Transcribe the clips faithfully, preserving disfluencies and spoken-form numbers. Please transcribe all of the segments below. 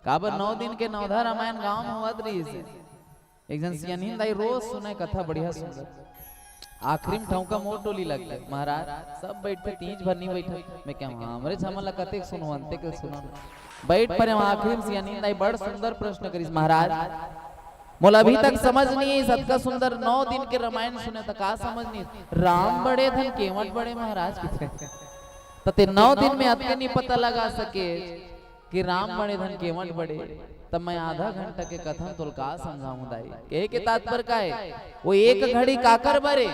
काबर नौ दिन के नवधा रामायण गांव में होवत रहिस हे। एक झन सियानहिन दाई रोज सुनय कथा बढ़िया सुंदर। आखिरी में ठौका मोर टोली लग गे। महाराज, सब बइठे, तीज भर नइ बइठे। मैं कहेंव, "हाँ, हमरे छमन ला कतेक सुनवन, तेके सुनन।" बइठ परेंव, आखिरी में सियानहिन दाई बड़ सुंदर प्रश्न करिस, "महाराज, मोला अभी तक समझ नइ आइस, अतका सुंदर नौ दिन के रामायण सुनेंव त का समझ नइ आइस?" "राम बड़े धन केवट बड़े महाराज" कथे। "त तें नौ दिन में अतके नइ पता लगा सके कि राम बड़े धन केवट बड़े, त मैं आधा घंटा के कथा में तोला का समझाहूं दाई?" कहे के तात्पर्य का हे? वो एक घड़ी काकर बर ए?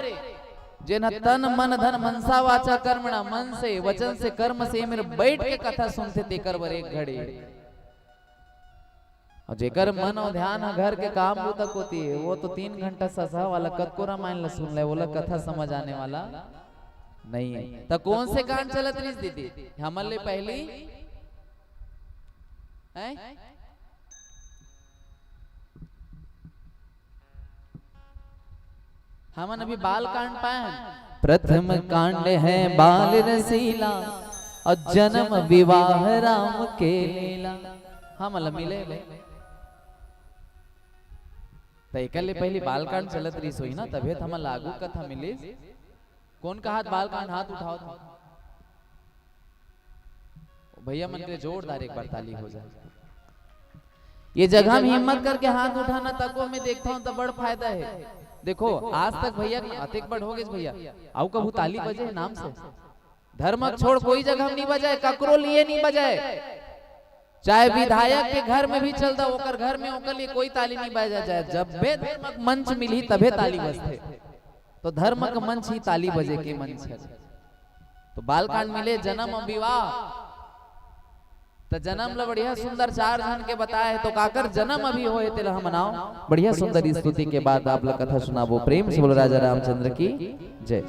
"जेन ह तन मन धन मनसा वाचा कर्मणा", मन से, वचन से, कर्म से ए मेर बइठ के कथा सुनथे, तेकर बर एक घड़ी। अउ जेकर मन अउ ध्यान ह घर के काम बूता कोती हे, वो तो तीन घंटा ससहा वाला कतको रामायण ला सुन ले, वोला कथा समझ आने वाला नइ हे। त कोन से कांड चलत रहिस दीदी? हमन ले पहिली हैं? हमन अभी बाल कांड पाए हन। प्रथम कांड हे बाल रसीला, अउ जनम विवाह राम के लीला। हमन ला मिले हे। त एकर ले पहिली बाल कांड चलत रहिस होही ना, तभे त हमन ला आगू कथा मिलिस। कोन कहत बाल कांड, हाथ उठावत? भइया मन के जोरदार एक बार ताली हो जाए। ये जगह में हिम्मत करके हाथ उठाना, तको मैं देखथंव त बड़ फायदा हे। देखो, आज तक भइया अतेक बड़ हो गेस भइया, अउ कभू ताली बजे हे नाम से? धर्म के छोड़ कोई जगह में नइ बजाय, ककरो लिए नइ बजाय। चाहे विधायक के घर में भी चल दा, ओकर घर में ओकर लिए कोई ताली नइ बजा जाए। जब बे धर्म के मंच मिलही तभे ताली बजथे। तो धर्म के मंच ही ताली बजे के मंच हे। तो बाल कांड मिले जनम अउ विवाह। त जनम ल बढ़िया सुंदर चार झन के बताए हे, तो काकर जनम अभी होए हे तेला हम मनाओ। बढ़िया सुंदर स्तुति के बाद आप ल कथा सुनाबो। प्रेम से बोलो राजा रामचंद्र की जय।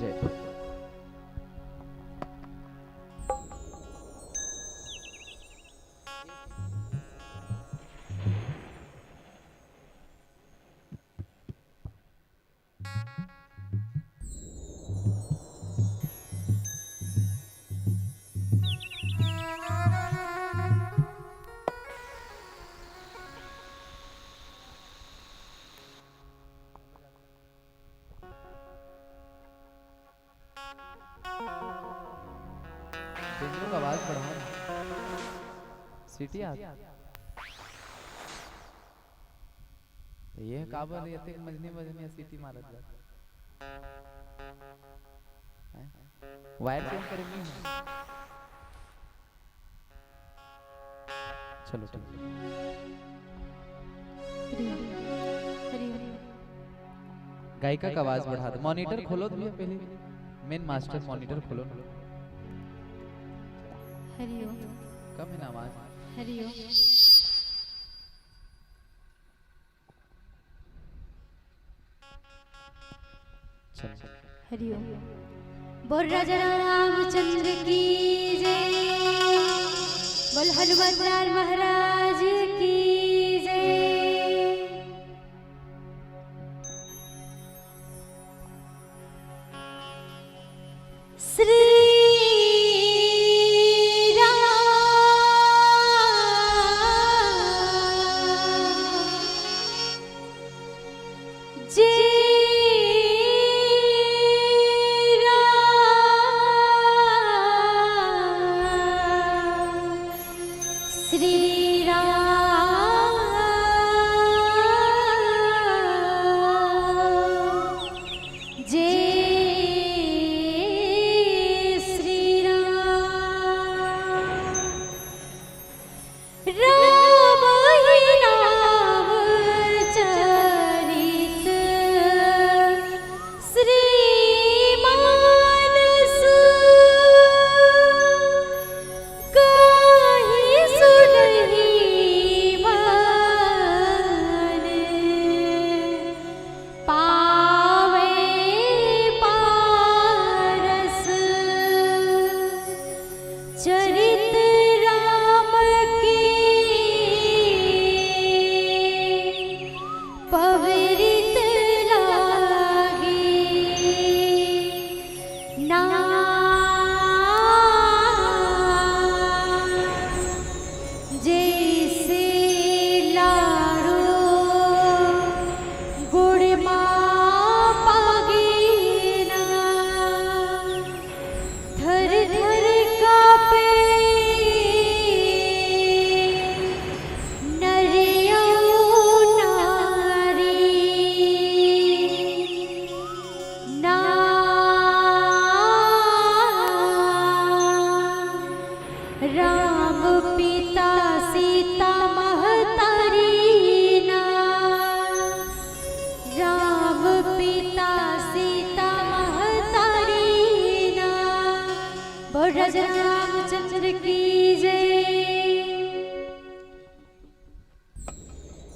बेंजो का आवाज बढ़ाओ ना। सीटी आ गई। तो ये काबर ये अतेक मजनी मजनी सीटी मारत बा? हैं? वायर चेंज करे नहीं है। चलो ठीक है। हरि ओम। हरि ओम। गायिका का आवाज बढ़ा दो। मॉनिटर खोलो तो भैया पहले। मेन मास्टर मॉनिटर खोलो ना। हरि ओम। कम है ना आवाज। हरि ओम। चलो। हरि ओम। बोल राजा रामचंद्र की जय, बोल हनुमत लाल महाराज की जय। श्री राम जय राम, श्री राम जय श्री राम। राम ही रामचरित श्री मानस गाहि सुनहि मन पावे पारस चरित राम की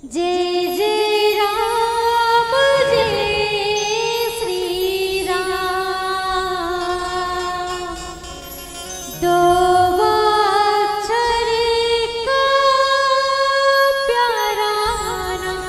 जय जय राम, जय श्री राम। दो अक्षर का प्यारा नाम।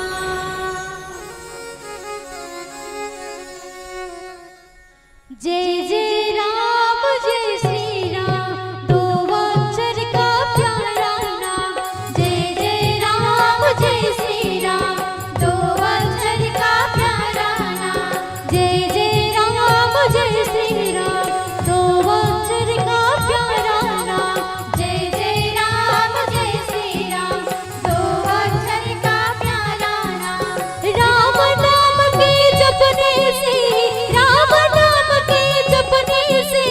जय जय राम, जय श्री राम, दो अक्षर का प्यारा नाम। जय जय राम, जय श्री राम, दो अक्षर का प्यारा नाम। जय जय राम, जय श्री राम, दो अक्षर का प्यारा नाम। जय जय राम, जय श्री राम, दो अक्षर का प्यारा नाम। राम नाम के जपने से, राम नाम के जपने से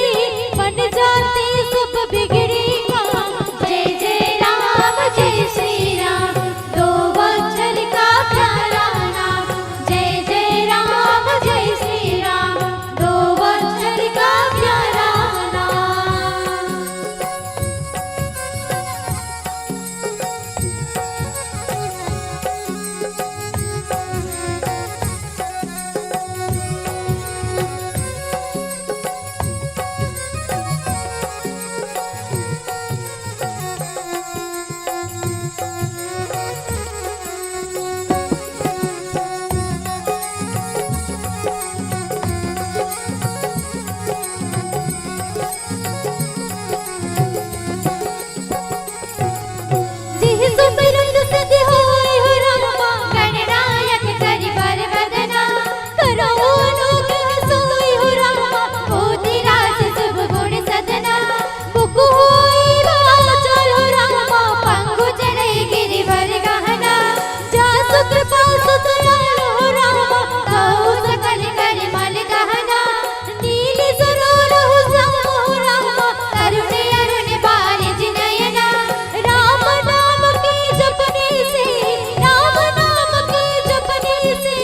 बन जाते सब बिगड़े काम। जय जय राम, जय श्री राम, दो अक्षर का प्यारा नाम। जय जय राम, जय श्री राम, दो अक्षर का प्यारा नाम। जिहि सुमिरत सिद्धि होय हो रामा, गणनायक करि बर बदना। करो अनुग्रह सोय हो रामा, कोटि रास शुभ गुण सदना। मुख होय वाचाल हो रामा, पंगु चढ़ई गिरि बर गहना। जासु कृपा सुत लाल हो रामा, कहु सकल करि मल कहना। नील सरोज हो श्याम हो रामा, अरुण अरुण बारिज नयना। राम नाम के जपने से, राम नाम के जपने से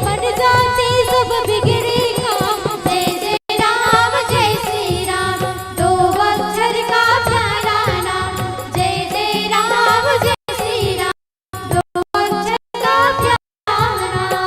बन जाते सब बिगड़े काम। जय जय राम, जय श्री राम, दो अक्षर का प्यारा नाम। जय जय राम, जय श्री राम, दो अक्षर का प्यारा नाम।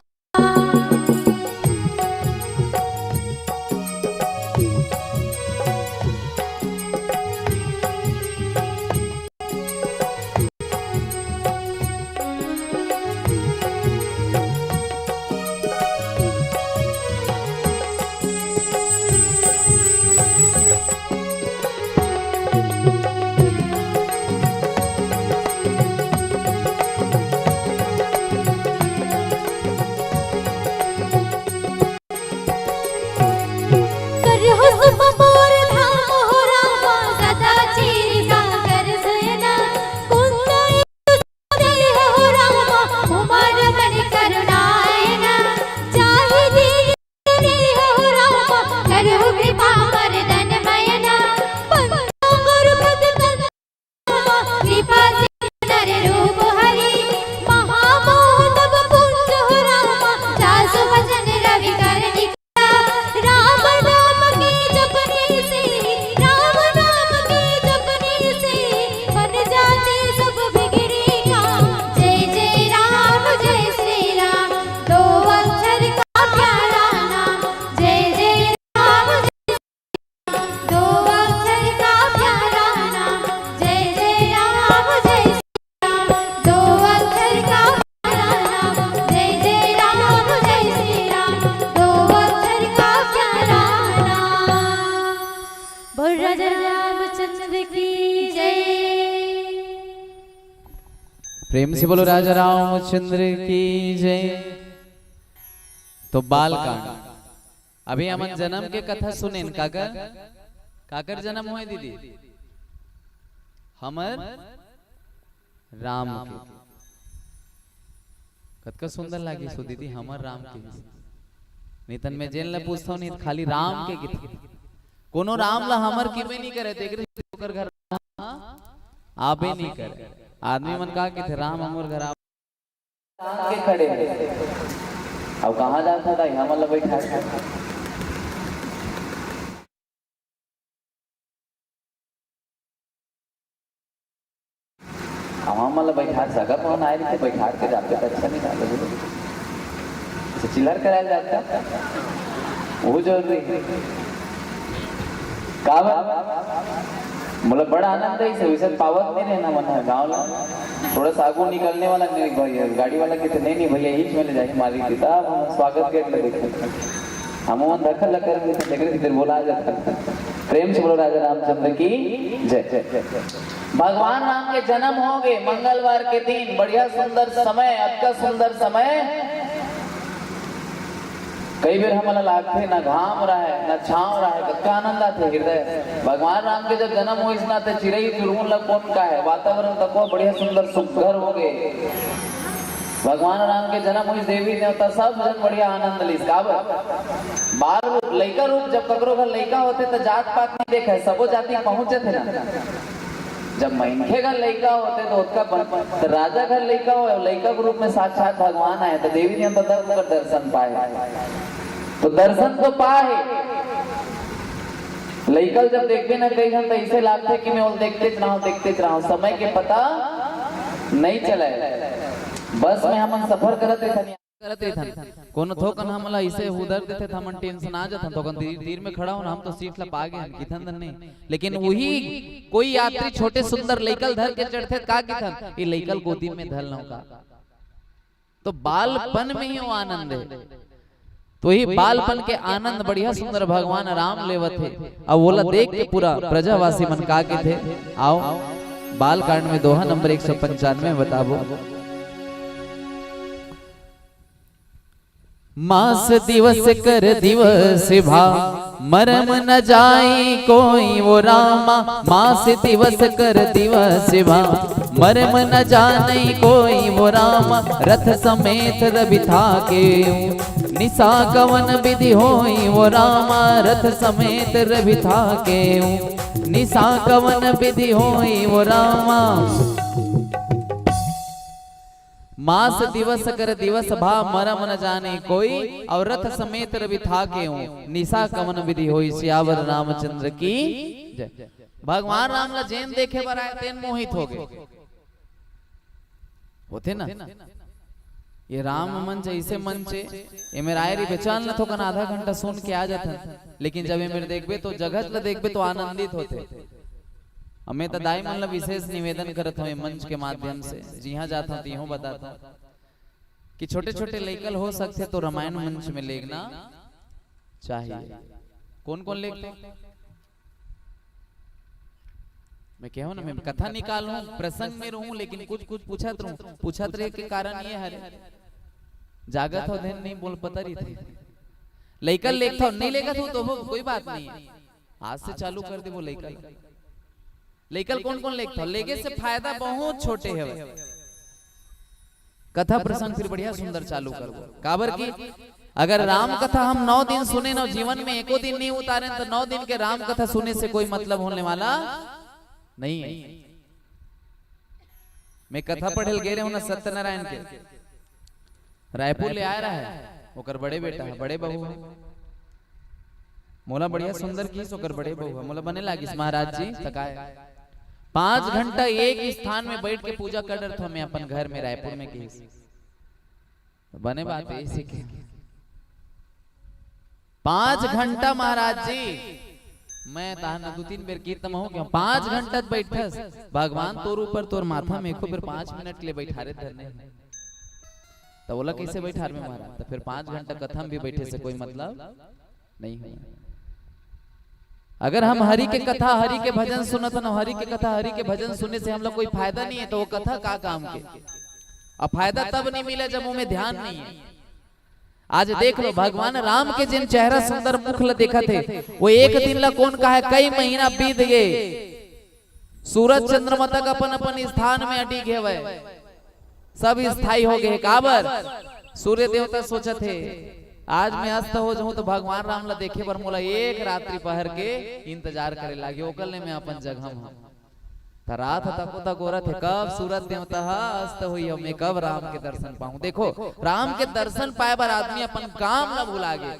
करहु सुख मोर धाम हो रामा, सदा क्षीर सागर शयना। कुंद देह हो रामा, उमा रमन करुणायना। जाहि दीन देह हो रामा, करहु कृपा मरदन मयना। पंचों गुरु पद तन कृपा सिंधु नर रूप हरि, महामोह तब पुंज हो रामा, जासु वचन रवि कर निकला। राम नाम के जपने से, राम नाम के जपने से बन जाते सब बिगड़े काम। जय जय राम, जय श्री राम, दो अक्षर का प्यारा नाम। जय जय राम, जय दो अक्षर का प्यारा नाम। जय जय राम, जय श्री राम, दो अक्षर का प्यारा नाम। जय जय राम, जय श्री राम, दो अक्षर का प्यारा नाम। बोल राजा रामचंद्र की जय। प्रेम से बोलो राजा रामचंद्र की जय। तो बालकांड, अभी हमन जन्म के कथा सुनेन। काकर, काकर जन्म होय दीदी? हमर राम के। कतका सुंदर लागिस हो दीदी, हमर राम के। नहीं तन मैं जेन ला पूछथंव, नहीं खाली राम के किथे। कोनो राम ला हमर किबे नहीं करे, देख रहे ओकर घर आबे नहीं करे। आदमी मन का किथे, राम हमर घर आबे के खड़े हे। अब कहाँ जात हे दाई, हमन ला बैठा के। अब हम मतलब बैठार सगा पवन आए रहिथे, बैठार के जाते त अच्छा नहीं लागत। तो चिल्लर कराया जाता, वो जरूरी है। का बा? मोला बड़ा आनंद है इसे, वैसे पावत नहीं रहना मन है गाँव ला। थोड़ा सा आगू निकलने वाला नहीं भैया, गाड़ी वाला कहते, "नहीं, नहीं भैया, यही में ले जाए, मारी थी।" तब हम स्वागत गेट में देखे, हम मन धक्का लग कर देख रहे थे, फिर बोला आ जाता। प्रेम से बोलो राजा रामचंद्र की जय। भगवान राम के जन्म हो गए मंगलवार के दिन, बढ़िया सुंदर समय, अतका सुंदर समय। कई बेर हमन ला लागथे, ना घाम रहय, ना छांव रहय, कतका आनंद आथे हृदय। भगवान राम के जब जन्म होइस ना, त चिरई चुरमुन ला कोन काहे, वातावरण तको बढ़िया सुंदर सुघर हो गए। भगवान राम के जन्म होइस, देवी देवता सब जन बढ़िया आनंद लिस। काबर? बाल रूप, लइका रूप, जब ककरो घर लइका होथे, त जात पात नहीं देखे, सबो जाति पहुंच जथे ना। जब मनखे घर लइका होथे, तो ओतका बन, तो राजा घर लइका हो, लइका के रूप में साक्षात भगवान आए, तो देवी देवता तब ओकर दर्शन पाए। तो दर्शन तो पाए, लइका ल जब देखबे ना कई घंटा, इसे लागथे कि मैं ओला देखते च रहूं, देखते च रहूं, समय के पता नहीं चले। बस में हमन सफर करत रहिथन, करत रहिथन। कोनो थोकन हमला इसे उधर देथे, त हमन टेंशन आ जाथन, थोकन तीर, तीर में खड़ा होना, हम तो सीट ला पा गए हन, किथन धन नहीं। लेकिन वही कोई यात्री छोटे सुंदर लइका ल धर के चढ़थे, त का किथन, "ये लइका ल गोदी में धर लऊं का?" तो बालपन में ही वो आनंद है। तो वही बालपन के आनंद बढ़िया सुंदर भगवान राम लेवत हे। अब ओला देख के पूरा प्रजावासी मन का किथे, आओ, बाल कांड में दोहा नंबर एक सौ पंचानवे में बताबो। मास दिवस कर दिवस भा, मरम न जाई कोई वो रामा। मास दिवस कर दिवस भा, मरम न जाने कोई वो रामा। रथ समेत रवि थाके, निसा कवन विधि होई वो रामा। रथ समेत रवि थाके, निसा कवन विधि होई वो रामा। मास दिवस कर दिवस भा, मरम न जाने कोई, और रथ समेत रवि थाके हूँ, निसा कवन विधि होई। सियावर रामचंद्र की जय। भगवान राम ला जेन देखे बर आए, तेन मोहित हो गए। होथे ना, ये राम मंच ऐसे मंच है, ये मेरा आए रही बेचान ला थोकन आधा घंटा सुन के आ जाथन, लेकिन जब ये मेरे देखबे तो जगत ला देखबे तो आनंदित होथे। अब मैं तो दाई मन ला विशेष निवेदन करत हूँ ये मंच के माध्यम से, जिहाँ जात हूँ तिहों बताता हूँ कि छोटे-छोटे लइका ल हो सकथे तो रामायण मंच में लेगना चाहिए। कौन-कौन लेगथे? मैं कहूँ ना, मैं कथा निकालूँ, प्रसंग में रहूँ, लेकिन कुछ-कुछ पूछत रहूँ। पूछत रहे के कारण ये हरे, जागत हो दिन नहीं बोल पता रही थे। लइका लेगथो, नहीं लेगत हो तो वो कोई बात नहीं है। आज से चालू कर दे वो लइका। लइका ल कोन-कोन लेगथो? लेगे से फायदा बहुत छोटे हवे। कथा प्रसंग फिर बढ़िया सुंदर चालू करबो। काबर कि अगर राम कथा हम नौ दिन सुने न, जीवन में एको दिन नहीं उतारे, तो नौ दिन के राम कथा सुने से कोई मतलब होने वाला नहीं है। मैं कथा पढ़े ल गे रहे हूँ ना सत्यनारायण के, रायपुर ले आए रहा है, ओकर बड़े बेटा है, बड़े बहू है। मोला बढ़िया सुंदर किस ओकर बड़े बहू है, मोला बने लागिस महाराज जी। त काय, पांच घंटा एक स्थान में बैठ के पूजा कर डरत हूँ मैं अपन घर में रायपुर में किस। त बने बात है, इसी के पांच घंटा महाराज जी, मैं तहां न दू तीन बेर कीर्तन हो गया, पांच घंटा बैठस भगवान तोर ऊपर, तोर माथा में एको बेर पांच मिनट के लिए बैठारे धरने। त ओला कैसे बैठार में महाराज? त फिर पांच घंटा कथा में भी बैठे से कोई मतलब नहीं हुआ। अगर हम हरि के कथा, हरि के भजन सुनत हन, हरि के कथा, हरि के भजन सुने से हम लोग कोई फायदा नहीं है, तो वो कथा का काम के? अब फायदा तब नहीं मिला जब उमें ध्यान नहीं है। आज देख लो, भगवान राम के जिन चेहरा सुंदर मुख ल देखत हे, वो एक दिन ला कोन कहे, कई महीना बीत गए। सूरज चंद्रमा तक अपन अपन स्थान में अडिग हेवय, सब स्थायी हो गए। काबर? सूर्य देवता सोचत हे, आज मैं अस्त हो जाऊं तो भगवान राम ला देखे बर मोला एक रात्रि पहर के इंतजार करे लागे, ओकर ले मैं अपन जगह में हूं। त रात ह तको तक गोरत हे, कब सूरज देवता ह अस्त होई अउ मैं कब राम के दर्शन पाऊं। देखो, राम के दर्शन पाए बर आदमी अपन काम ला भुला गे।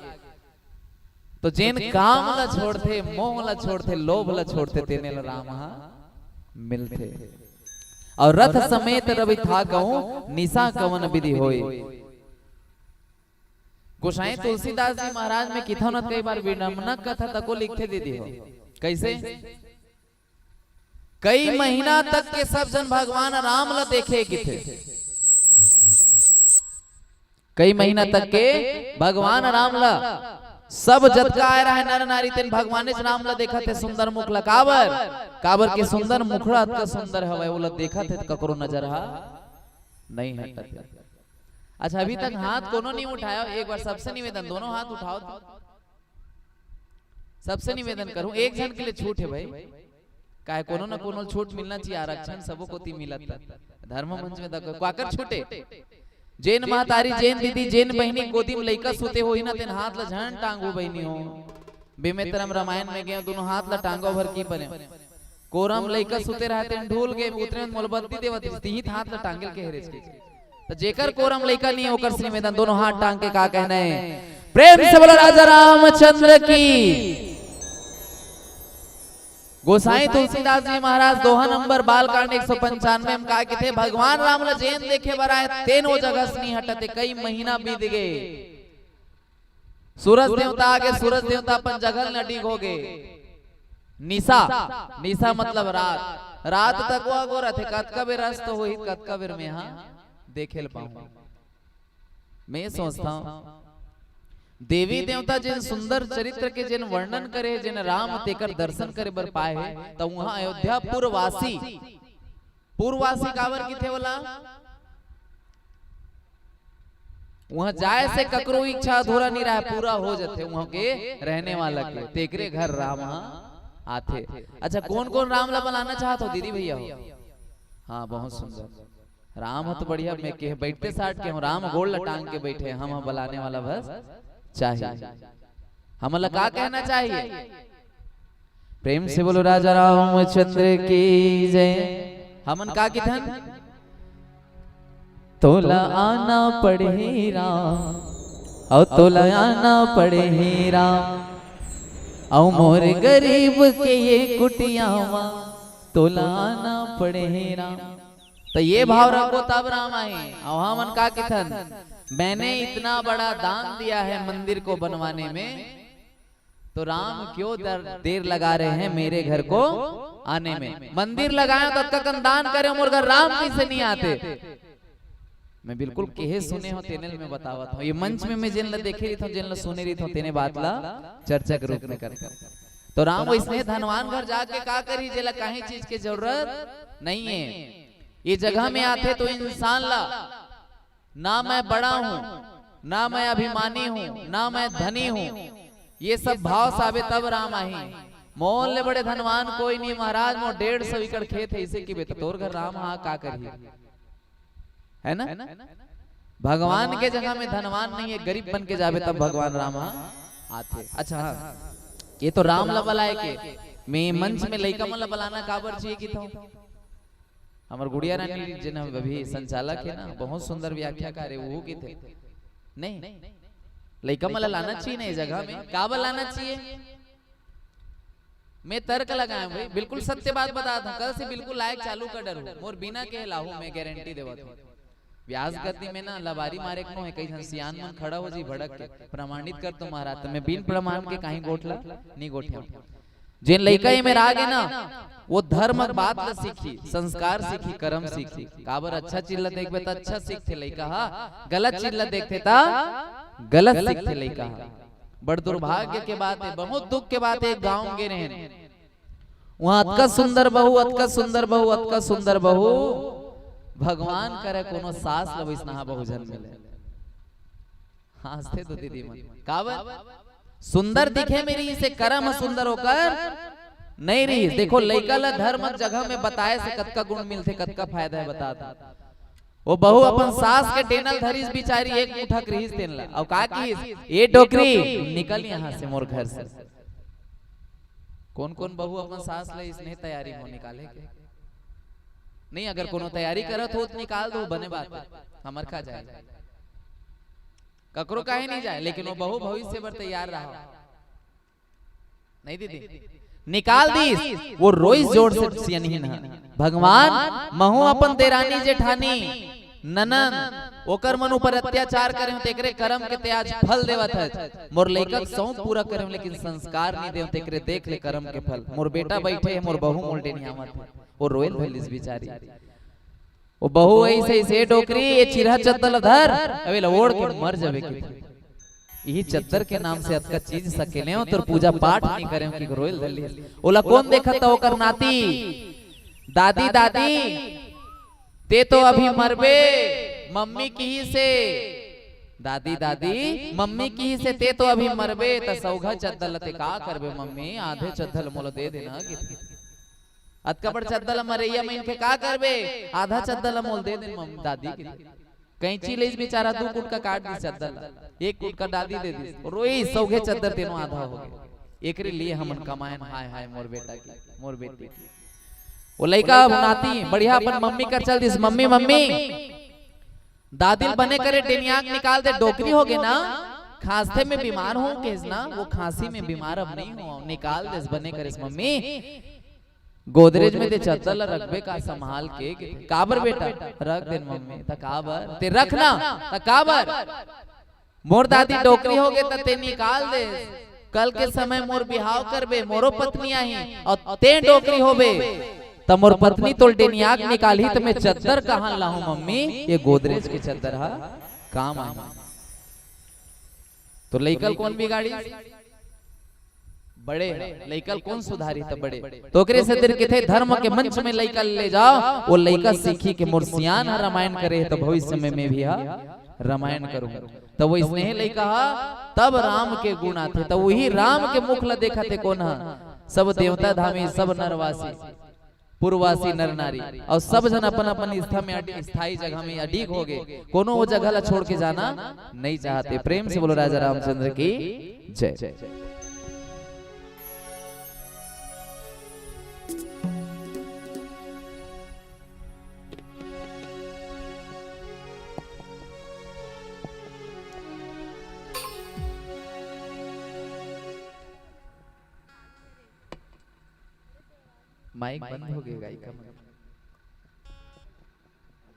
तो जेन काम ला छोड़थे, मोह ला छोड़थे, लोभ ला छोड़थे, तेने ला राम ह मिलथे। अउ रथ समेत रवि थाकहूँ, निसा कवन विधि होय। गोसाई तुलसीदास जी महाराज में किथौनत कई बार विडम्बना कथा तको लिखथे दीदी हो। कइसे? कई महीना तक के सब झन भगवान राम ला देखे किथे। कई महीना तक के भगवान राम ला सब जतका आय रहय नर नारी तेन भगवानेच राम ला देखत हे सुंदर मुख ला। काबर? काबर के सुंदर मुखड़ा अतका सुंदर हवय, ओला देखत हे त ककरो नजर हा नइ हटत हे। अच्छा, अभी तक हाथ कोनो नइ उठाय, एक बार सबसे निवेदन, दोनों हाथ उठाओ तो। सबसे निवेदन करूं, एक झन के लिए छूट हे भाई, काहे कोनो न कोनो छूट मिलना चाहिए, आरक्षण सबो कोती मिलत हे। धर्म मंच में तक काकर छूटे, जेन महतारी, जेन दीदी, जेन बहिनी गोदी में लइका सुते होही ना, तेन हाथ ला झन टांगो बहिनी हो। बेमेतरम रामायण में गए, दोनों हाथ ला टांगो भर की परे। कोरम लइका सुते रहय तेन ढूल गे, उतरे में मोला बत्ती देवत रिहिस, तिही त हाथ ला टांगेल के हरेच के। त जेकर कोरम लइका नहीं, ओकर से निवेदन, दोनों हाथ टांग के का कहना हे? प्रेम से बोलो राजा रामचंद्र की। गोसाई तुलसीदास जी महाराज दोहा नंबर बालकांड एक सौ पंचानवे में का किथे, भगवान राम ला जेन देखे बर आय, तेन ओ जगह से नहीं हटत हे। कई महीना बीत गे, सूरज देवता आगे, सूरज देवता अपन जगह ल नडीग होगे। निसा, निसा मतलब रात। रात तक वो अगोरत हे, कतका बेर अस्त होही, कतका बेर में हा देखे ल पाऊं। मैं सोचता हूं, देवी देवता जेन सुंदर चरित्र के जेन वर्णन करे हे, जेन राम तेकर दर्शन करे बर पाए हे, त उहां अयोध्यापुरवासी, पुरवासी काबर किथे बोला? उहां जाए से ककरो इच्छा अधूरा नहीं रहे, पूरा हो जाथे उहां के रहने वाला के। तेकरे घर राम हा आथे। अच्छा, कौन कौन राम ला बलाना चाहत हो दीदी भैया हो? हाँ, बहुत सुंदर। राम ह तो बढ़िया, मैं कहे बैठते साठ के हूँ, राम गोड़ ला टांग के बैठे, हम ह बलाने वाला बस चाहिए। हमन ला का कहना चाहिए? प्रेम से बोलो राजा रामचंद्र की जय। हमन का किथन? तोला आना पड़ही राम, अउ तोला आना पड़ही राम, अउ मोर गरीब के ये कुटिया मा तोला आना पड़ही राम। त ये भाव रखो तब राम आही। अउ हमन का किथन, मैंने इतना बड़ा दान दिया है मंदिर को बनवाने में, तो राम क्यों दर-, देर लगा रहे हैं मेरे घर को आने में। मंदिर लगाए हो त अतका कन दान करे हो, मोर घर राम कइसे नहीं आते? मैं बिल्कुल केहे सुने हो तेने ल मैं बतावत हूँ। ये मंच में मैं जेन ला देखे रहित हूँ, जेन ला सुने रहित हूँ, तेने बात ला चर्चा के रूप में करत हूँ। तो राम वइसने धनवान घर जाके का करही, जेला काहीं चीज के जरूरत नहीं है। ये जगह में आथे तो इंसान ला, ना मैं बड़ा हूँ, ना मैं अभिमानी हूँ, ना मैं धनी हूँ, ये सब भाव साबे तब राम आही। मोर ले बड़े धनवान कोई नहीं महाराज, मोर डेढ़ सौ एकड़ खेत है, इसे की बेटा तोर घर राम हा का करही, है ना? भगवान के जगह में धनवान नहीं है, गरीब बन के जाबे तब भगवान राम हा आथे। अच्छा हाँ, ये तो राम ला बलाए के, मैं मंच में लइका मन ला बलाना काबर चाहिए किथों? हमर गुड़िया रानी जेन अभी संचालक है ना, बहुत सुंदर व्याख्याकार है, वो किथे नहीं, लइका मन ला लाना चाहिए ना ये जगह में। काबर लाना चाहिए? मैं तर्क लगाए भाई, बिल्कुल सत्य बात बतात हूँ। कल से बिल्कुल लायक चालू कर डरूँ, मोर बिना कहे लाहू, मैं गारंटी देवत हूँ। ब्याज गद्दी में ना लबारी मारे के नो है, कई झन सियान मन खड़ा हो जी भड़क के, प्रमाणित कर तो महाराज, त मैं बिन प्रमाण के काहीं गोठला नहीं गोठिया। जेन लइका एमेर आ गे ना, वो धर्म के बात ल सीखी, संस्कार सीखी, कर्म सीखी। काबर अच्छा चीज ल देखबे त अच्छा सीखथे लइका हा, गलत चीज ल देखथे त गलत सीखथे लइका हा। बड़ दुर्भाग्य के बात है, बहुत दुख के बात है, एक गांव गे रहेन, वहां अतका सुंदर बहू, अतका सुंदर बहू, अतका सुंदर बहू, भगवान करे कोनो सास ल वइसनहा बहू झन मिले। हंसथे तो दीदी मन। काबर? सुंदर दिखे में रिहिस, करम ह सुंदर ओकर नहीं रिहिस। देखो, लइका ला धर्म जगह में बताए से कतका गुण मिलथे, कतका फायदा है, बता दो। वो बहू अपन सास के डेना ल धरिस बिचारी, एक मुठक रिहिस तेन ला। अउ का किहिस? "ए डोकरी, निकल यहाँ से, मोर घर से।" कौन कौन बहू अपन सास ले इसने तैयारी हो निकाले के? नहीं, अगर कोनो तैयारी करत हो तो निकाल दो, बने बात है, हमर का जाए। ककरो काहे नहीं जाए, लेकिन वो बहू भविष्य बर तैयार रहा। नहीं दीदी, निकाल दिस। वो रोइस जोर से सियनहिन ह, "भगवान, महू अपन देरानी जेठानी, ननंद, ओकर मन ऊपर अत्याचार करेंव, तेकरे करम के ते आज फल देवत हस। मोर लइका के सौंप पूरा करेंव, लेकिन संस्कार नइ देंव, तेकरे देख ले करम के फल। मोर बेटा बइठे हे, मोर बहू मोल डेनियावत हे।" वो रोयल भलिस बिचारी। वो बहू अइसे, "अइसे डोकरी, ये चिरहा चद्दर ल धर, अबे ल ओढ़ के मर जाबे," कथे। "इही चद्दर के नाम से अतका चीज सकेलेंव, तोर पूजा पाठ नइ करेंव," कि रोयल धर लिस। ओला कोन देखत हे? ओकर नाती। "दादी, दादी, ते तो अभी मरबे," मम्मी किहिस हे। "दादी, दादी, मम्मी किहिस हे, ते तो अभी मरबे, त सौघा चद्दर ल ते का करबे मम्मी? आधे चद्दर ल मोला दे देना," कथे। "अतका बड़ चद्दर ल मरइया मइनखे का करबे? आधा चद्दर ल मोल दे देन मम्मी, दादी," कथे। कैंची लेइस बिचारा, दू कुटका काट दिस चद्दर ल, एक कुटका दादी दे दिस। रोइस, सौघे चद्दर तेनो आधा होगे। "एकरे लिए हमन कमाएन, हाय हाय मोर बेटा के, मोर बेटी के।" वो लइका अब नाती बढ़िया अपन मम्मी कर चल दिस, "मम्मी, मम्मी, दादी ल बने करे डेनिया के निकाल दे, डोकरी होगे ना, खांसथे में बीमार हों केहेस ना, वो खांसी में बीमार अब नइ हों, निकाल देस, बने करेस मम्मी। गोदरेज में ते चद्दर ल रखबे का संभाल के?" "काबर बेटा?" "रख देन मम्मी।" "त काबर?" "ते रख ना।" "त काबर?" "मोर दादी डोकरी होगे त ते निकाल दे। कल के समय मोर बिहाव करबे, मोरो पत्नी आही, अउ ते डोकरी होबे, त मोर पत्नी तोल डेनिया के निकालही, त मैं चद्दर कहां लाहूं मम्मी? ये गोदरेज के चद्दर ह काम आही।" तो लइका ल कोन बिगाड़ी? बड़े ह। लइका ल कोन सुधारी? त बड़े। तो ओकरे सेती कथे, धर्म के मंच में लइका ल ले जाव, वो लइका सीखही कि मोर सियान ह रामायण करे हे, त भविष्य में मैं भी ह रामायण करूं। त वइसने लइका ह, तब राम के गुण आथे। त उही राम के मुख ल देखत हे कोन ह? सब देवता धामी, सब नरवासी, पुरवासी नर नारी, अउ सब झन अपन अपन स्थान में अड-, स्थायी जगह में अडिग होगे, कोनो वो जगह ला छोड़ के जाना नइ चाहते। प्रेम से बोलो राजा रामचंद्र की जय। माइक बंद होगे, गायिका मन।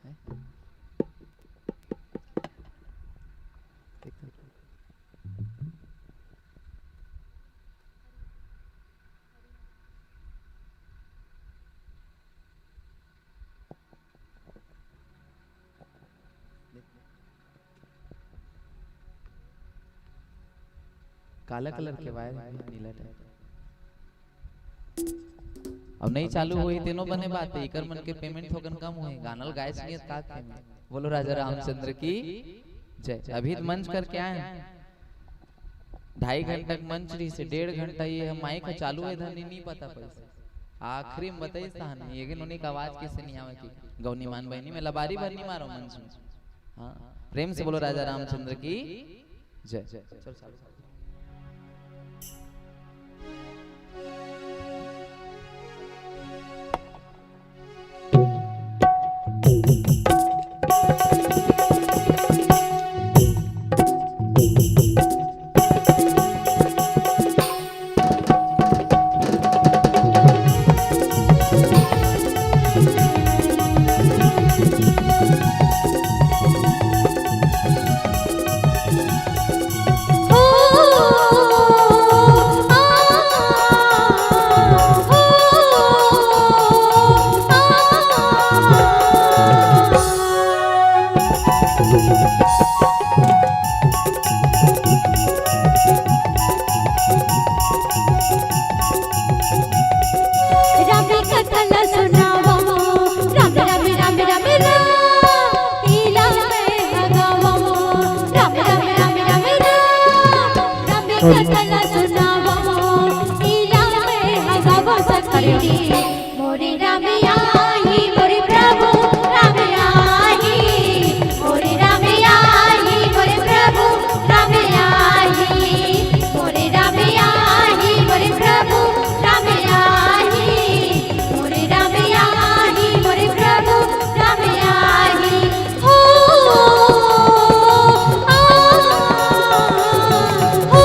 हैं? काला कलर के वायर हे, नीला टाइप। अब नइ चालू होही तेनो बने बात हे, एकर मन के पेमेंट थोकन कम होही, गाना ल गाए सुनिए त का पेमेंट। बोलो राजा रामचंद्र की जय। अभी त मंच करके आए हन, ढाई घंटा के मंच रहिसे, डेढ़ घंटा ये हम माइक ह चालू हे धनी नइ पता पइसे। आखिरी में बताइस तहन, ये नोनी के आवाज कइसे नइ आवे कि गौनी मान बहिनी में लबारी भर नइ मारो मंच में। हाँ, प्रेम से बोलो राजा रामचंद्र की जय। चल, चालू। राम कथा ला सुनावो, राम, राम, राम, राम, राम, लीला में हगावो, राम, राम, राम, राम, राम, राम कथा ला सुनावो, लीला में हगावो सखी। मोरे राम आही, मोरे प्रभु राम आही, मोरे राम आही, मोरे प्रभु राम आही, मोरे राम आही, मोरे प्रभु राम आही, मोरे राम आही, मोरे प्रभु राम आही। हो, आ, हो,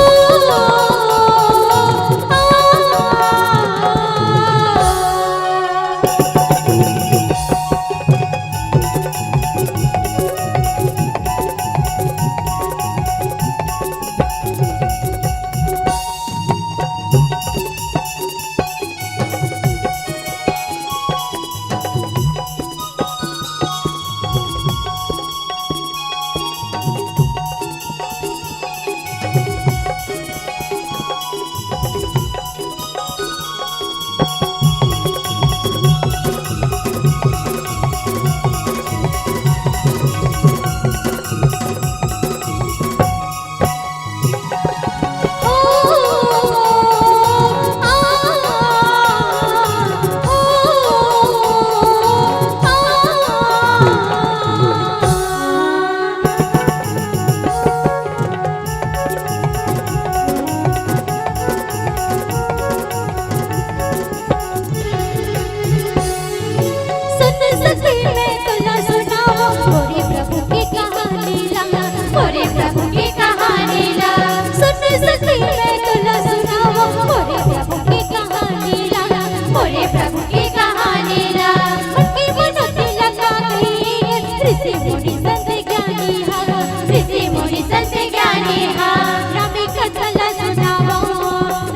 संत ज्ञानी हा, राम कथा ला सुनावो।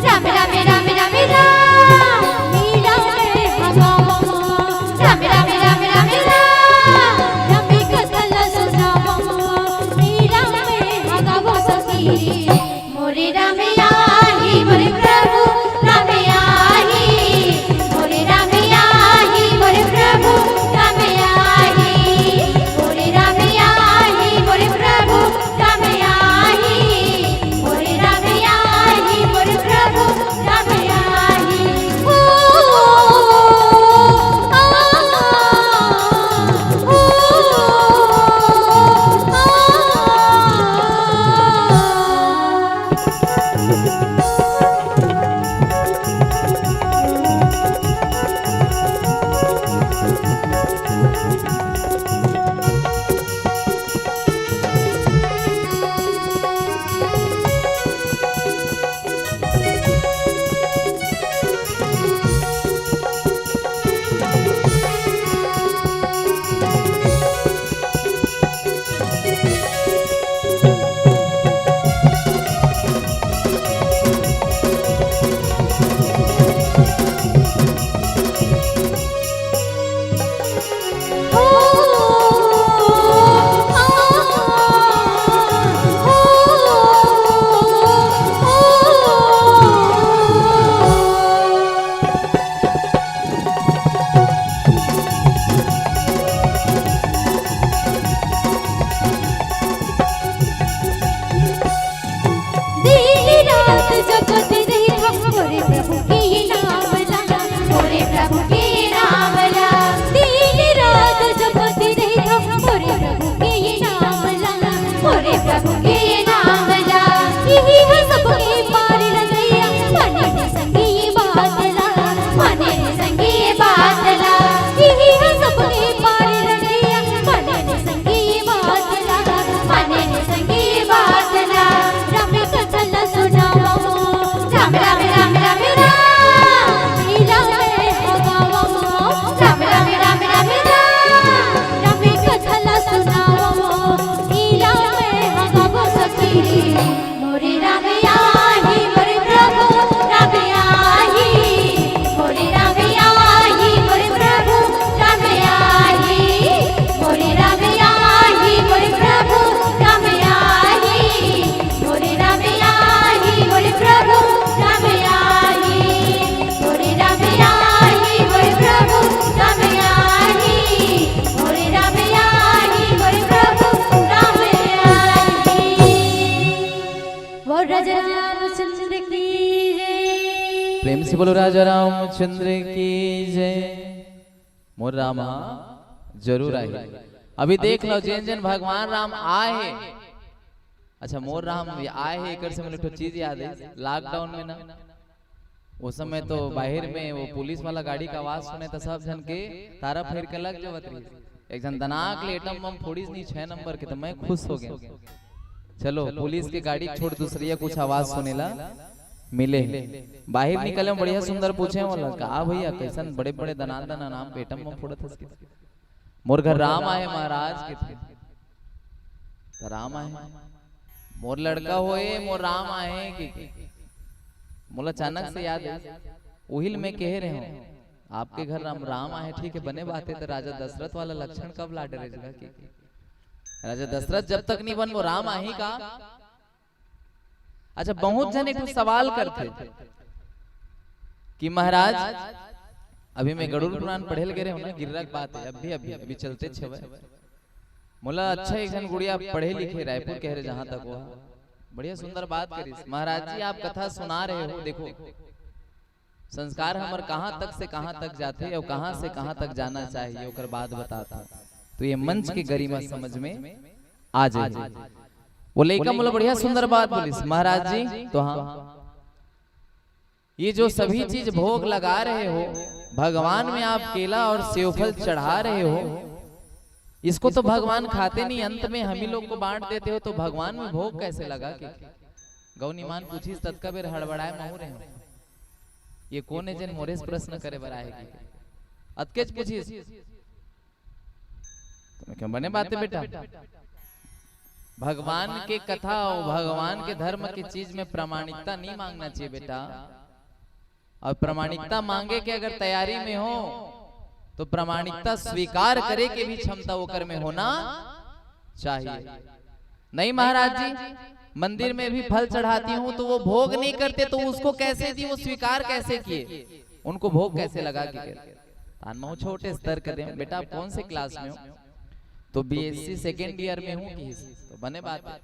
राम राम राम राम राम, लीला में हगावो। राम राम राम राम राम, राम कथा ला सुनावो। लीला में हगावो सखी। मोरे राम आही मोरे प्रभु राम आही। मोरे राम आही मोरे प्रभु राम आही। मोरे राम आही मोरे प्रभु राम आही। मोरे राम आही मोरे प्रभु राम आही। ओ, आ, ओ, आ। दिन रात जपत रहिथंव मोरे प्रभु के नाम ला, मोरे प्रभु के नाम ला। दिन रात जपत रहिथंव मोरे प्रभु के नाम ला, मोरे प्रभु के नाम ला। इही ह सबके पार लगइया, माने रे संगी बात ला, माने रे संगी बात ला। इही ह सबके पार लगइया, माने रे संगी बात ला, माने रे संगी बात ला। राम कथा ला सुनावो, राम राम राम राम राम, लीला में हगावो। राम राम राम राम राम, राम कथा ला सुनावो, लीला में हगावो सखी। मोरे राम आही मोरे प्रभु राम आही। मोरे राम आही मोरे प्रभु राम आही। मोरे राम आही मोरे प्रभु राम आही। मोरे राम आही मोरे प्रभु राम आही। मोरे राम आही मोरे प्रभु राम आही। मोरे राम आही मोरे प्रभु राम आही। बोल राजा रामचंद्र की जय। प्रेम से बोलो राजा रामचंद्र की जय। मोर राम हा जरूर आही। अभी देख लो, जेन जेन भगवान राम आए हे। अच्छा, मोर राम आए हे, एकर से मोला एक ठो चीज याद हे। लॉकडाउन में ना, वो समय तो बाहिर में वो पुलिस वाला गाड़ी का आवाज सुने त सब झन के तारा फेर के लग जावत रहिस। एक झन दनाक ले एटम बम फोड़िस नहीं, छह नंबर के, त मैं खुश हो गेंव। चलो, पुलिस के गाड़ी छोड़, दूसरिया कुछ आवाज सुने ला मिले। बाहिर निकले में बढ़िया सुंदर पूछे वाला, "का भैया, कैसन बड़े बड़े दनादन नाम एटम बम फोड़त हस?" "मोर घर राम आए महाराज," कथे। "त राम आए, मोर लड़का होए, मोर राम आए," कथे। मोला अचानक से याद हे, उहिल मैं कहे रहे हूँ, "आपके घर राम, राम आए, ठीक है, बने बात है, त राजा दशरथ वाला लक्षण कब ला डरे जगा के?" राजा दशरथ जब तक नहीं बन, वो राम आही का? अच्छा, बहुत जन एक ठो सवाल करथे कि महाराज, अभी मैं गरुड़ पुराण पढ़े ल गे रहे हूँ ना, गिर्रा के बात है, अभी, अभी, अभी चलते छवे। मोला अच्छा एक झन गुड़िया पढ़े लिखे, रायपुर कहे रहे, जहाँ तक हुआ, बढ़िया सुंदर बात करिस। "महाराज जी, आप कथा सुना रहे हो, देखो, संस्कार हमर कहाँ तक से कहाँ तक जाथे और कहाँ से कहाँ तक जाना चाहिए, ओकर बाद बताता, तो ये मंच के गरिमा समझ में आ जाए।" वो लइका मोला बढ़िया सुंदर बात बोलिस, "महाराज जी, तो हाँ, ये जो सभी चीज भोग लगा रहे हो, भगवान में आप केला और सेवफल चढ़ा रहे हो, इसको तो भगवान खाते नहीं, अंत में हम ही लोग को बांट देते हो, तो भगवान में भोग कैसे लगा?" के गौनी मान पूछिस, ततका बेर हड़बड़ाए महू रहे हो। "ये कोन हे जेन मोरेस प्रश्न करे बर आहे?" के अतकेच पूछिस। तो मैं कहेंव, "बने बात हे बेटा, भगवान के कथा अउ भगवान के धर्म के चीज में प्रामाणिकता नहीं मांगना चाहिए बेटा। और प्रामाणिकता मांगे के अगर तैयारी में हो तो प्रामाणिकता स्वीकार करे के भी क्षमता ओकर में होना चाहिए। नहीं महाराज जी, मंदिर में भी फल चढ़ाती हूँ तो वो भोग नहीं करते तो उसको कैसे दी, वो स्वीकार कैसे किए, उनको भोग कैसे लगा के करे? तान महू छोटे स्तर के दे, बेटा आप कौन से क्लास में हो? तो बीएससी सेकेंड ईयर में हूँ कि तो बने बात है।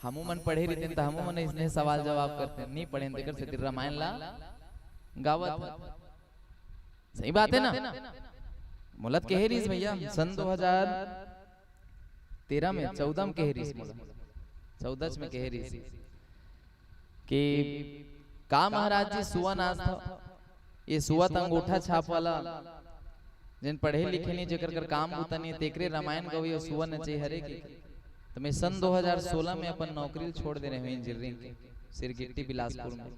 हमू मन पढ़े रहितेन त हमू मन इसने सवाल जवाब करते, नहीं पढ़ेन तेकर सेती रामायण ला गावत। सही बात है ना? मोला त कहे रहिस भैया सन दो हज़ार तेरह में, चौदह में कहे रहिस मोला, चौदह में कहे रहिस कि का महाराज जी सुआ नाचत हव, ये सुआ त अंगूठा छाप वाला, जेन पढ़े लिखे नहीं, जेकर कर काम बूता नहीं, तेकरे रामायण गवई अउ सुआ नचे हरे के। तो मैं सन दो हज़ार सोलह में अपन नौकरी ल छोड़ देने हुए इंजीनियरिंग के सिरगिट्टी बिलासपुर में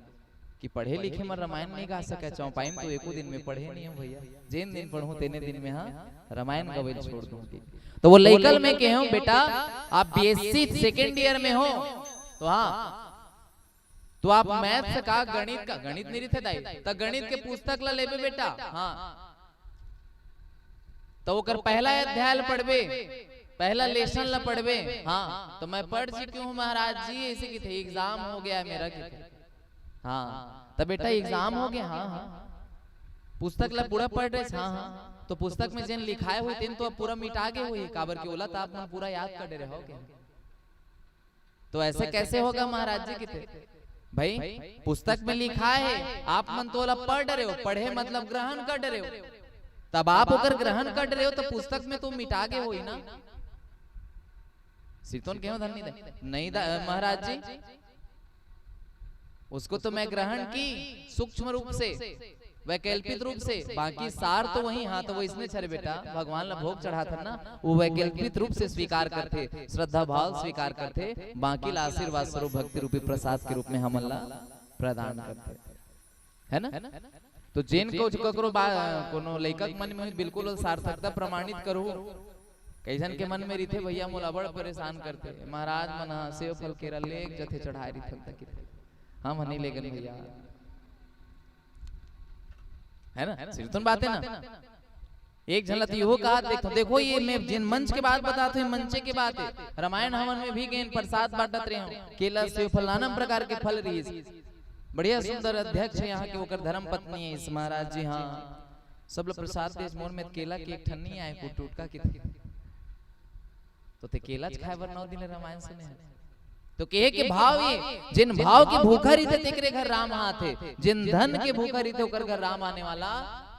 कि पढ़े लिखे में रामायण नहीं गा सके। चौपाई में तो एको दिन में पढ़े नहीं हूँ भैया, जेन दिन पढ़ूँ तेने दिन में हाँ रामायण गवई ल छोड़ दूँ। तो वो लइकल में कहे हूँ बेटा, आप बीएससी सेकेंड ईयर में हो तो हाँ तो आप मैथ्स का, गणित का, गणित नहीं रहिथे दाई, त गणित के पुस्तक ला लेबे बेटा। हाँ, तो ओकर पहला अध्याय ला पढ़बे, पहला लेसन ला पढ़बे। हाँ, तो मैं पढ़ चुकी हूँ महाराज जी, ऐसे किथे एग्जाम हो गया है मेरा किथे। हाँ, त बेटा एग्जाम हो गया। हाँ हाँ, पुस्तक ला पूरा पढ़ रहे। हाँ हाँ, तो पुस्तक में जेन लिखाए हुए तेन तो अब पूरा मिटा गए हुए, काबर के ओला त आप मन पूरा याद कर रहे हो क्या? तो ऐसे कैसे होगा महाराज जी किथे? भाई, पुस्तक में लिखा है, आप मन तो ओला पढ़ रहे हो, पढ़े मतलब ग्रहण कर रहे हो, तब आप ओकर ग्रहण कर रहे हो तो पुस्तक में तो मिटा गए होही ना। सिरतोन कहे धन नहीं दे, नहीं दा महाराज जी, उसको तो मैं ग्रहण की सूक्ष्म रूप से, वैकल्पिक रूप से, बाकी सार तो वही। हाँ, तो वो इसने छरे बेटा, भगवान ला भोग चढ़ाथन ना, वो वैकल्पिक रूप से स्वीकार करथे, श्रद्धा भाव स्वीकार करथे, बाकी ला आशीर्वाद स्वरूप भक्ति रूपी प्रसाद के रूप में हमन ला प्रदान करथे, है ना? तो जेन को ककरो बा-, कोनो लइका के मन में बिल्कुल सार्थकता प्रमाणित करू। कई झन के मन में रहिथे, "भैया मोला बड़ परेशान करथे, महाराज मन ह सेव फल केरा लेग जथे चढ़ाए रहिथन त किथे, हम ह नहीं लेगन भैया।" है ना, सिरतोन बात है ना? एक झन ला तो इहो कहा, देखो, देखो, ये मैं जिन मंच के बात बतात हूँ, मंचे के बात है। रामायण हवन में भी गेन प्रसाद बांटत रहे हूँ, केला सेव फल नाना प्रकार के फल रहिस। बढ़िया सुंदर अध्यक्ष है यहाँ के, ओकर धर्म पत्नी है इस महाराज जी। हाँ, सब लोग प्रसाद देस, मोर में केला के एक ठन नहीं आए, को टूटका किथे। तो ते केला च खाए बर नौ दिन रामायण सुने हन। तो कहे के भाव ये, जिन भाव के भूखा रहिथे तेकरे घर राम आथे, जिन धन के भूखा रहिथे ओकर घर राम आने वाला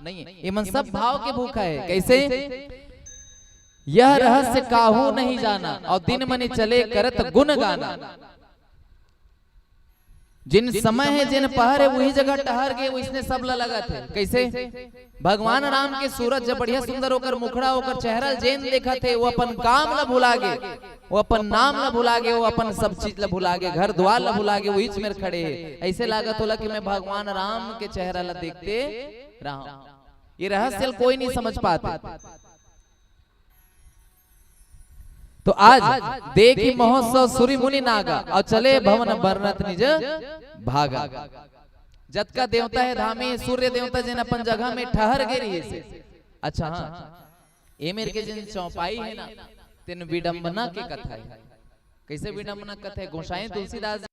नहीं है। ये मन सब भाव के भूखा है। कैसे? यह रहस्य काहू नहीं जाना, और दिन मनि चले करत गुण गाना। जिन समय है, जिन पहर है, वही जगह टहर गे, वैसने सब ला लगत है। कैसे? भगवान राम के सूरत जब बढ़िया सुंदर ओकर मुखड़ा, ओकर चेहरा जेन देखत है, वो अपन काम ला भुला गे, वो अपन नाम ला भुला गे, वो अपन सब चीज ला भुला गे, घर द्वार ला भुला गे, वहीच मेर खड़े है। ऐसे लागत होला कि मैं भगवान राम के चेहरा ला देखते रहा हूँ। ये रहस्य कोई नहीं समझ पाते। तो आज देखी महोत्सव सूरि मुनि नागा, और चले भवन बरनत निज भागा। जतका देवता है धामे, सूर्य देवता जेन अपन जगह में ठहर गे रहिस। अच्छा हाँ, ए मेर के जेन चौपाई है ना, तेन विडंबना के कथा है। कैसे विडंबना कथा है? गोसाई तुलसीदास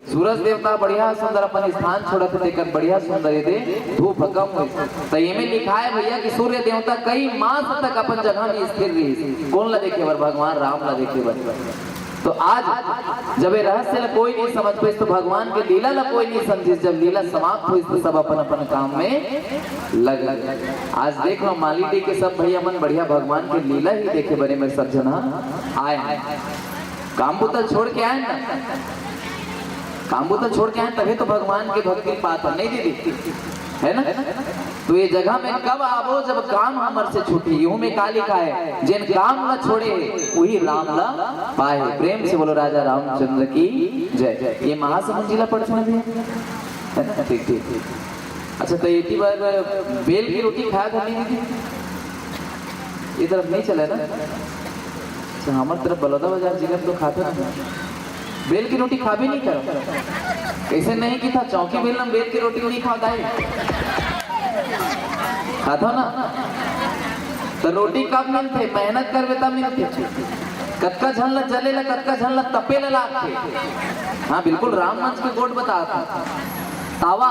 सूरज देवता बढ़िया सुंदर अपन स्थान छोड़त हे, तेकर बढ़िया सुंदर एदे धूप कम होइस। त एमे लिखाय भैया कि सूर्य देवता कई मास तक अपन जगह में स्थिर रहिस। कोन ला देखे बर? भगवान राम ला देखे बर। तो आज जब ये रहस्य ला कोई नहीं समझ पाइस, तो भगवान के लीला ला कोई नहीं समझिस। जब लीला समाप्त होइस, तो सब अपन अपन काम में लग गए। आज देख लो, माली डी के सब भैया मन बढ़िया भगवान के लीला ही देखे बरे में सब जना आए हैं। काम बुता छोड़ के आए ना। काम बूता छोड़ के आए, तभी तो भगवान के भक्ति पात है, नहीं दीदी? है ना? तो ये जगह में कब आबो, जब काम हमर से छूटी। यूं में का लिखा है, "जिन काम न छोड़े, वही राम ला पाए।" प्रेम से बोलो राजा रामचंद्र की जय। ये महासमुंद जिला पड़ता है, है ना? ठीक, ठीक, ठीक। अच्छा, तो एती बार बेल की रोटी खाया था नहीं दीदी? ये तरफ नहीं चला है ना? अच्छा, हमारे तरफ बलौदा बाजार जिला में तो खाता ना। बेल की रोटी खा भी नहीं करो। कैसे नहीं की था, चौकी बेल में बेल की रोटी नहीं खाता है? खाता ना। तो रोटी कब मिलते? मेहनत करबे तब मिलते। कतका झन ला जले ला, कतका झन ला तपे ला लागथे। हाँ, बिल्कुल राम मंच के गोठ बतात हे। तावा,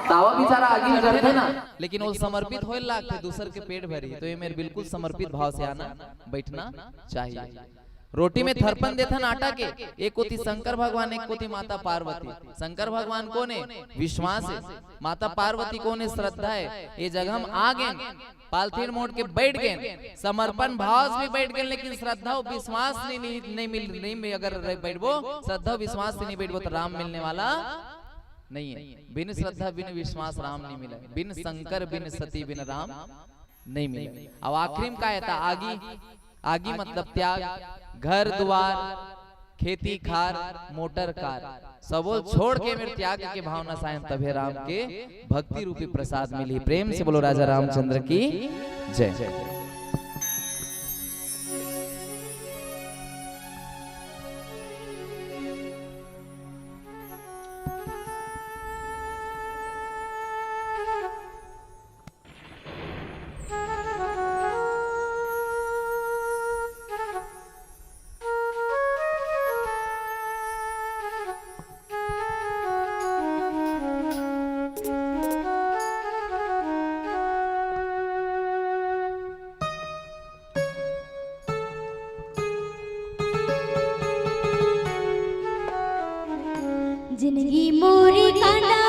तावा भी सारा आगी में जलथे ना। लेकिन वो समर्पित होए लागथे, दूसर के पेट भरी। तो ये मेर बिल्कुल समर्पित भाव से आना, बैठना चाहिए। रोटी में थरपन देथन आटा के, एक कोती शंकर भगवान, एक कोती माता पार्वती। शंकर भगवान कोन हे? विश्वास हे। माता पार्वती कोन हे? श्रद्धा हे। ये जगह हम आ गेन, पालथी ल मोड़ के बैठ गेन, समर्पण भाव से भी बैठ गेन, लेकिन श्रद्धा अउ विश्वास नहीं, नहीं, नहीं मिल, नहीं मिल, अगर रह बैठबो, श्रद्धा विश्वास से नहीं बैठबो, तो राम मिलने वाला नहीं है। बिन श्रद्धा बिन विश्वास राम नहीं मिले, बिन शंकर बिन सती बिन राम नहीं मिले। अब आखिरी में का हे? त आगी, आगी मतलब त्याग, घर दुआर, खेती खार, मोटर कार, सबो छोड़ के मेर त्याग के भावना से आएन, तभे राम के भक्ति रूपी प्रसाद मिली। प्रेम से बोलो राजा रामचंद्र की जय। जिंदगी मोरी कांदा